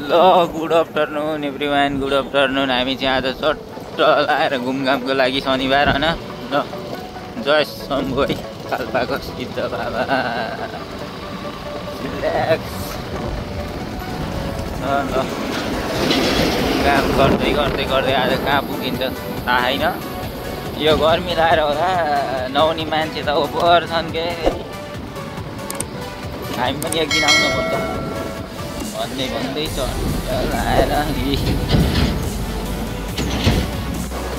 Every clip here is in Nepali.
Hello good afternoon everyone, good afternoon. हामी चाहिँ आज सट्ट लाएर घुमघामको लागि शनिबार होइन ल। जय शम्भु है पाल्पाको सिद्ध बाबा। रिल्याक्स ल। काम गर्दै गर्दै गर्दै आज कहाँ पुगिन्छ थाहा छैन। यो गर्मी लाएर होला नआउने मान्छे त ओभर छन् के। हामी पनि एक दिन आउनुपर्छ भन्दै भन्दैछ लाएर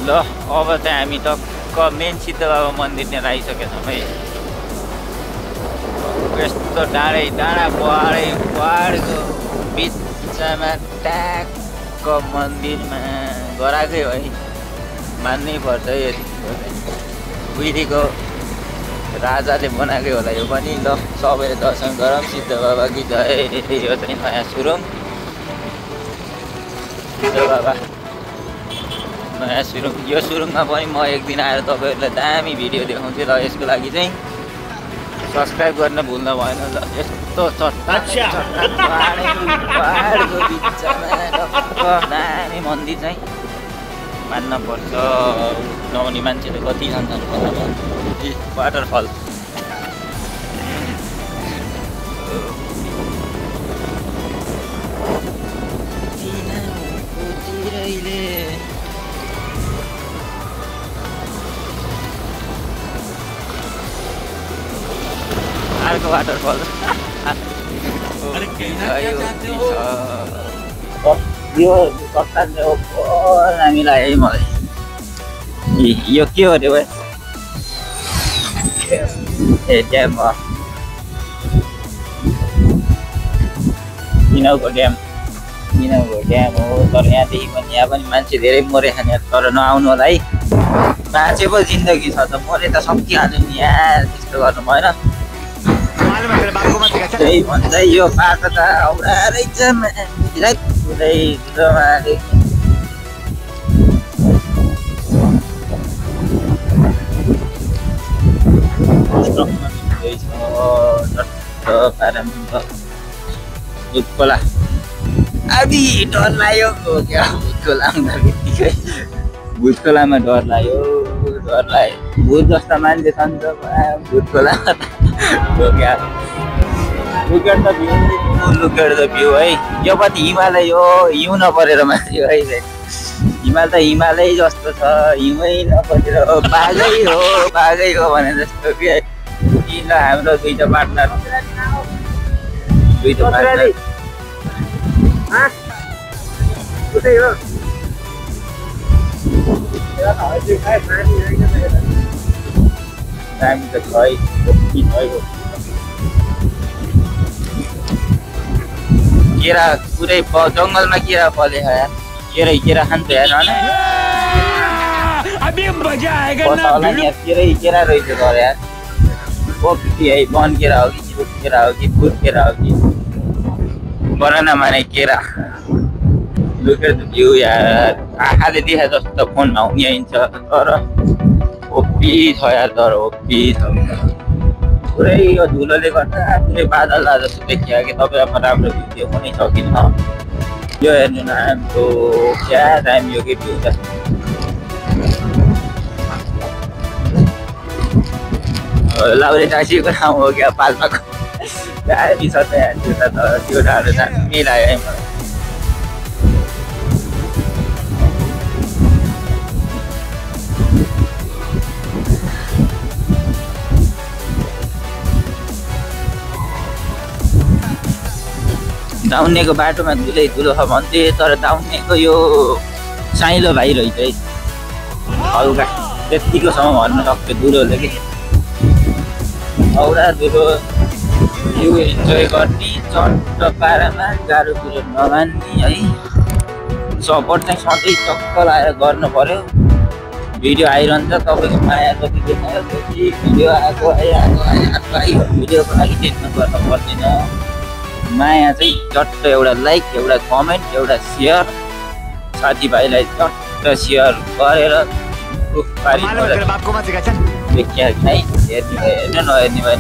ल। अब चाहिँ हामी टक्क मेन सिद्ध बाबा मन्दिर आइसकेछौँ है। यस्तो डाँडै डाँडा पहाडको बिचमा ट्याक्क मन्दिरमा गराएकै हो है। मान्नै पर्छ है। उहिलेको राजाले बनाएकै होला यो पनि। ल सबैले दर्शन गरौँ सिद्ध बाबा कि जय। यो चाहिँ नयाँ सुरुङ सिद्ध बाबा नयाँ सुरुङ। यो सुरुङमा पनि म एक दिन आएर तपाईँहरूलाई दामी भिडियो देखाउँछु ल। यसको लागि चाहिँ सब्सक्राइब गर्न भुल्न भएन ल। यस्तो पहाडको बिचमा दामी मन्दिर चाहिँ मान्न पर्छ। नआउने मान्छेले कति जान्छन् वाटरफल। अर्को वाटरफल यो हामीलाई है। मलाई यो के हो रे भाइ? ए ड्याम हो किनौको ड्याम। किनौको ड्याम हो। तर यहाँदेखि पनि यहाँ पनि मान्छे धेरै मरे खाने। तर नआउनु होला है। बाँचे पो जिन्दगी छ त मरे त सकिहाल्यो नि यार। त्यस्तो गर्नु भएन। त्यही भन्दै यो बाटो त औडा रहेछ मान्छेलाई पुरै रमाले। भुटखोला आदि डर लाग्यो क्या। भुटखोला आउँदा बित्तिकै भुटखोलामा डर लाग्यो। भुट जस्ता मान्छे छन् त भुटखोलामा क्या। लुक एट द भ्यू है। यो पनि हिमालय हो। हिउँ नपरेर माथि है। हिमाल त हिमालय जस्तो छ। हिउँै नपरेर बाघै हो भने जस्तो कि किन हाम्रो दुईटा पार्टनर दामी त छ। केरा पुरै जङ्गलमा केरा फले यार। केरा खान्छ यार केरा रहेछ घर यार। कोपी है वन केरा हो कि रुख केरा हो कि भुट केरा हो कि बनाना माने केरा। लुक एट द भ्यू यार। आँखाले देखा जस्तो फोनमा आइन्छ तर ओपी छ यार। तर ओपी छ पुरै। यो धुलोले गर्दा पुरै बादल जस्तो देखियो कि तपाईँलाई राम्रो भिडियो हुनै सकिन्न। यो हेर्नु न हाम्रो क्या दामी हो कि भ्यू त। लाउरे टाँसीको ठाउँ हो क्या पाल्पाको। दामी छ त यहाँ त्यो त। त्यो डाँडो दामी लाग्यो है मलाई। दाउनेको बाटोमा धुलो छ भन्थे तर दाउनेको यो साइलो भाइ रहेछ है। हल्का त्यतिकोसम्म भन्न सक्छ धुलोले कि। औडा धुलो यो इन्जोय गर्ने चट्ट पारामा गाह्रो कुरो नमान्ने है। सपोर्ट चाहिँ सधैँ चक्क लाएर गर्नु पर्यो। भिडियो आइरहन्छ तपाईँको माया जति देखायो त्यति भिडियो आएको भिडियोको लागि टेन्सन गर्नु पर्दैन। माया चाहिँ चट्ट एउटा लाइक एउटा कमेन्ट एउटा सेयर साथीभाइलाई चट्ट सेयर गरेर देखिया हेर्ने नहेर्ने भयो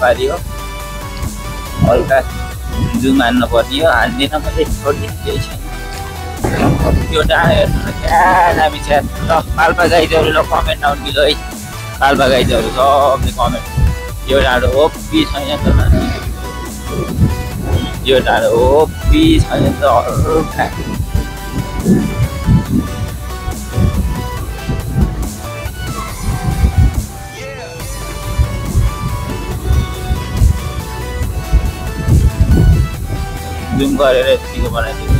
पारियो। हल्का जुम हान्नु पर्ने हो हान्दिनँ मैले छोडिदिनु केही छैन त्यो डाँडा हेर्नु क्या दामी छ ल पाल्पा गाईहरू ल कमेन्ट आउनु है पाल्पा गाईहरू सबले कमेन्ट यो डाँडो ओपी छैन त यो डाँडो ओपी छैन त जुम गरेर यतिको बनाइदिनु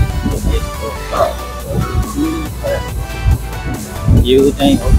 यो चाहिँ हो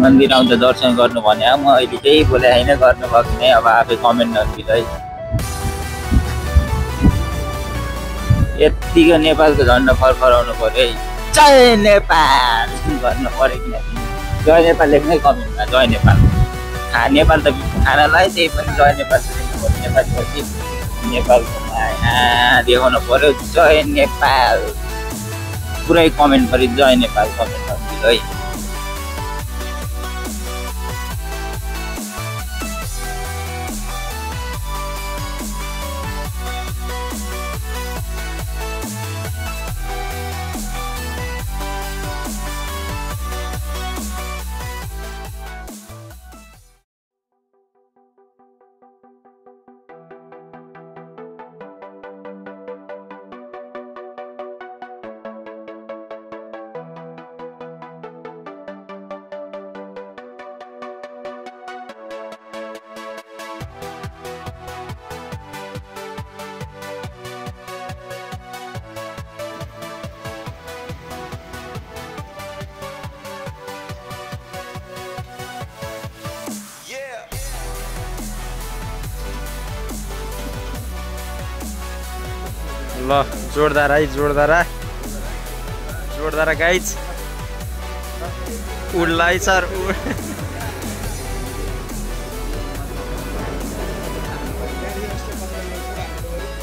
मन्दिर आउँदा दर्शन गर्नु भने म अहिले केही बोले होइन गर्नुभएको नै अब आफै कमेन्ट नदिनु है यतिको नेपालको झन्डा फरफराउनु पर्यो है जय नेपाल गर्नु पर्यो किनकि जय नेपाल लेख्नै कमेन्टमा जय नेपाल नेपाल त खानालाई त्यही पनि जय नेपाल लेख्नु पर्यो नेपाली नेपालको माया देखाउनु पर्यो जय नेपाल पुरै कमेन्ट पऱ्यो जय नेपाल कमेन्ट नदिनु है ल जोरदार है जोरदार गाइज उडलाई सर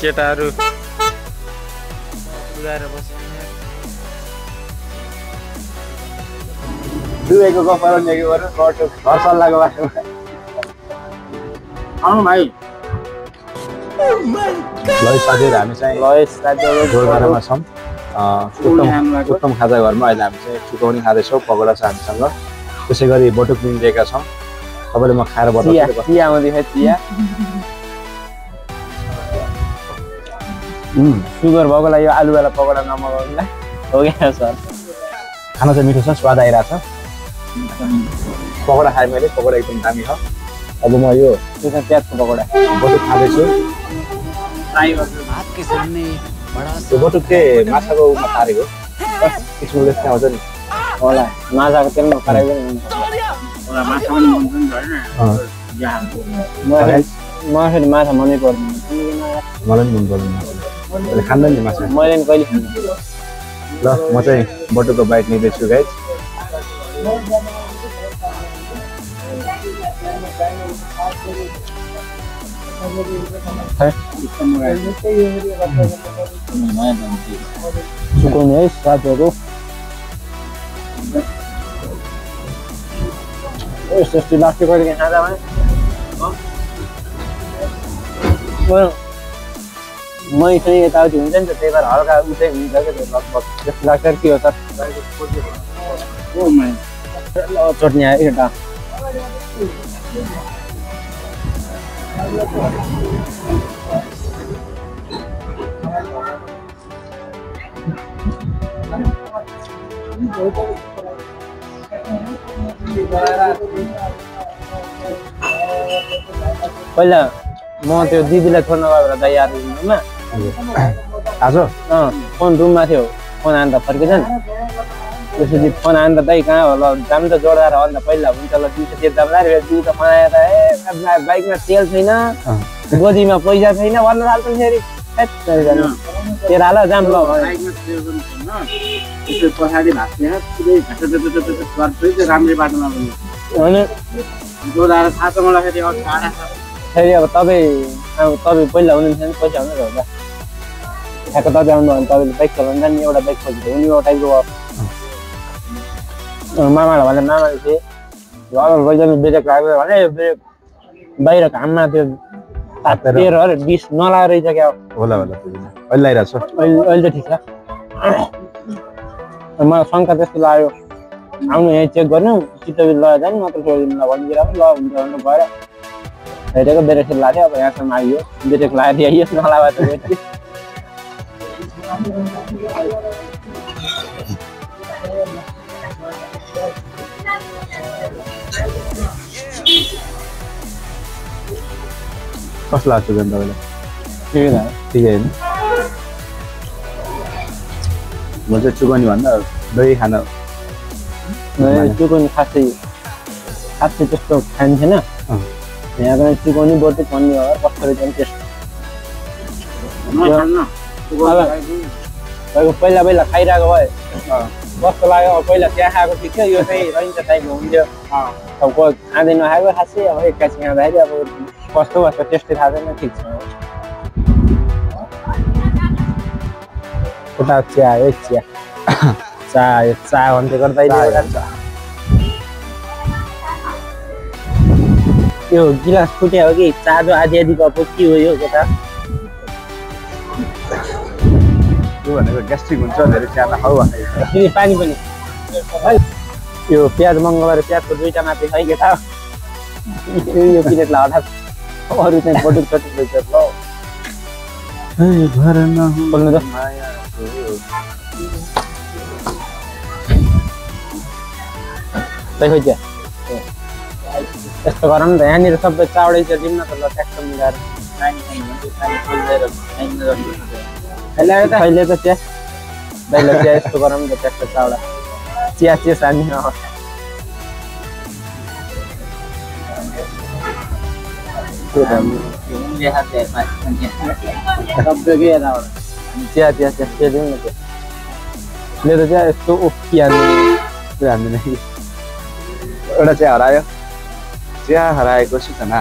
केटाहरू उदाएर बस्ने दुबईको गफर घर सल्लाहको बाटोमा आउनु भाइ ल साथीहरू हामी चाहिँ जोरदारामा छौँ उत्तम खाजा घरमा अहिले हामी चाहिँ चुकाउने खाँदैछौँ पकौडा छ हामीसँग त्यसै गरी बटुक पनि लिएका छौँ तपाईँले म खाएर बताउँछु सुगर भएको लागि आलुवाला पकौडा नमगाउनुलाई हो क्या सर खाना चाहिँ मिठो छ स्वाद आइरहेको छ पकौडा खाएँ मैले पकौडा एकदम दामी छ अब म यो प्याजको पकौडा बटुक खाँदैछु त्यो बटुक चाहिँ माछाको उमा पारेको किसिमले त्यहाँ आउँछ नि होला माछाको तेलमा पारेको पनि माछा मनै पर्दैन मलाई पनि मन पर्दैन खाँदैन नि माछा मैले पनि कहिले खाँदैन ल म चाहिँ बटुकको बाइट लिँदैछु गाइस सुकाउने है साथीहरू यस्तो लाग्छ कहिले खाँदामा मै चाहिँ यताउति हुन्छ नि त त्यही भएर हल्का उठै हुन्छ क्या लगभग त्यस्तो लाग्छ के हो सर चट्नी आयो एउटा पहिला म त्यो दिदीलाई छोड्न गएर दाइमा आज फोन रुममा थियो फोन आएर फर्किन्छन् त्यसपछि फोन आएर दाइ कहाँ होला जाम त जोड्दा भन्दा पहिला हुन्छ ल 200 तिर्दा दिउ त बनाएर ए बाइकमा तेल छैन गोजीमा पैसा छैन भन्न थाल्छ फेरि तेल हाल जाम ल पछाडि भाग्ने पुरै राम्रै बाटोमा पनि अनि जोडाएर थाहा छ मलाई फेरि फेरि अब तपाईँ पहिला हुनुहुन्छ नि पैसा हुनु होला ठ्याक्क तपाईँ आउनु भने तपाईँले बाइक चलाउनु जाने एउटा बाइक खोजेको हुने एउटा टाइपको मामालाई भने मामाले चाहिँ अरू गइजानु ब्रेक लाग्यो भने ब्रेक बाहिर घाममा त्यो तातेर अरे 20 नलाएर रहेछ क्या होला अहिले लगाइरहेको छ अहिले त ठिक छ मलाई शङ्का त्यस्तो लाग्यो आउनु यहाँ चेक गर्नु चित्तबिल लगाएर जानु मात्र छोडिदिनु ल भनिदिएर पनि ल हुन्छ भनेर गएर हेरेको ब्रेक लाग्यो अब यहाँसम्म आइयो ब्रेक लगाएर आइयो नलावा त कस्तो लाग्छ झन् तपाईँलाई ठिकै होइन म चाहिँ चुकनी भन्दा दही खान चुकनी खासै त्यस्तो खाइन्थेन यहाँको चुकनी बोटु पन्नी भएर कस्तो रहेछ टेस्ट पहिला खाइरहेको भए कस्तो लाग्यो अब पहिला त्यहाँ खाएको ठिक थियो यो चाहिँ रहन्छ टाइपको हुन्थ्यो अब खाँदै नखाएको खासै अब एक्कासी खाँदाखेरि अब कस्तो टेस्टै थाहा छैन ठिक छ उता चिया है चिया भन्दै गर्दा यो गिलास फुट्यो हो कि चाँदो आधी कप के हो यो केटा त्यो भनेको ग्यास्ट्रिक हुन्छ धेरै चिया नखाऊ भने पानी पनि यो प्याज मङ्गलबार प्याजको 2टा मात्रै खाइ केटा यो प्लेटलाई हठात अरू चाहिँ बटुक चटुक रहेछ ल बोल्नु त खोइ यस्तो गर नि त यहाँनिर सबै चाउडै छ दिउँ न त ल ट्याक्स मिलाएर अहिले त चिया दाइले चिया यस्तो गरौँ न त ट्याक्स चाउडा चिया सानी चिया दिउँ न त्यो मेरो चिया यस्तो उफ्किहाल्ने हामीले एउटा चिया हरायो चिया हराएको सूचना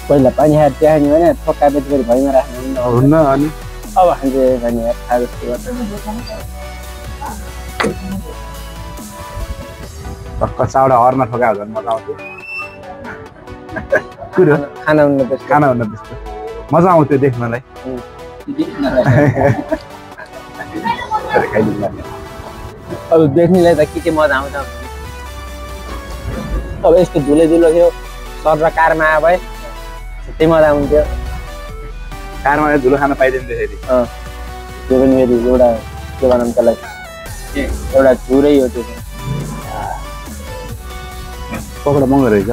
पहिला पानी खाएर चिया खाने भने थोक्का बेच गरी भैमा राख्नु हुन्न अनि अब खान्छ भने खाएर टक्क चाउडा हरमा ठोकायो झन् मजा आउँथ्यो कुरो खाना हुन्न त्यस्तो मजा आउँथ्यो देख्नलाई अब देख्नेलाई त के मजा आउँछ अब यस्तो धुलो थियो सर र कारमा आयो भए त्यही मजा आउँथ्यो कारमा धुलो खान पाइदिन्थ्यो फेरि त्यो पनि फेरि एउटा के भनौँ त्यसलाई एउटा झुरै हो त्यो पकडा महँगो रहेछ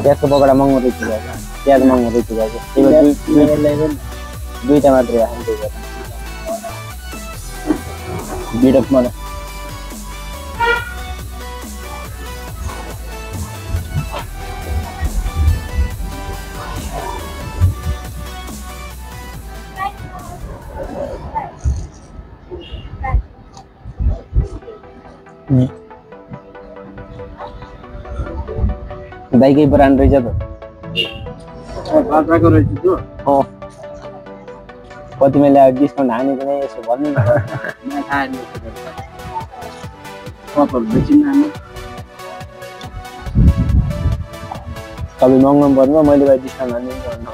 प्याजको पकडा महँगो रहेछ प्याज महँगो रहेछ 2टा मात्रै खान्छ बिडप मलाई दाइकै ब्रान्ड रहेछ त कति मैले अब डिस्काउन्ट हानेको नै यसो भन्नु न तपाईँ महँगो पर्नु मैले भाइ डिस्काउन्ट हानिदिन्छु भन्नु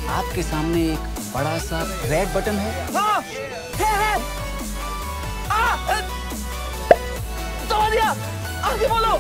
आपके सामने एक बड़ा सा रेड बटन है। हाँ, है। समझ गया, आगे बोलो।